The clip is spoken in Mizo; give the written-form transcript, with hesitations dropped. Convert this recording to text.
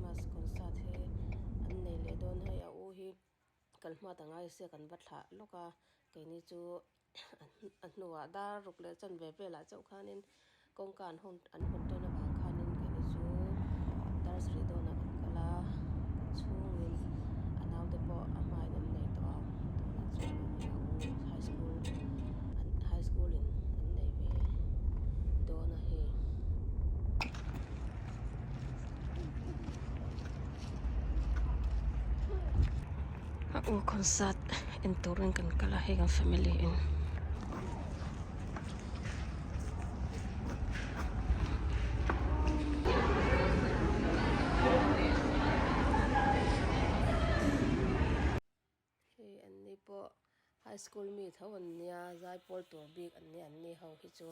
Christmas concert hi an nei leh dawn hei a u hi kal hma ta ngai sia kan va thlah lawk a keini chu a hnuah dar ruk leh chanve velah chauh khanin kawngka an hawn an hawn tan avang khanin keini chu dar sarih dawnah kan kal a kan chhungin a naute pawh a hmain an nei tawh a tunah chuan hei a u high school an high school in an nei ve dawn a hei. A u concert en turin kan kal a hei kan family in. Hei an ni pawh high school mi tho an nia zaipawl tur bik an nia an ni ho hi chu.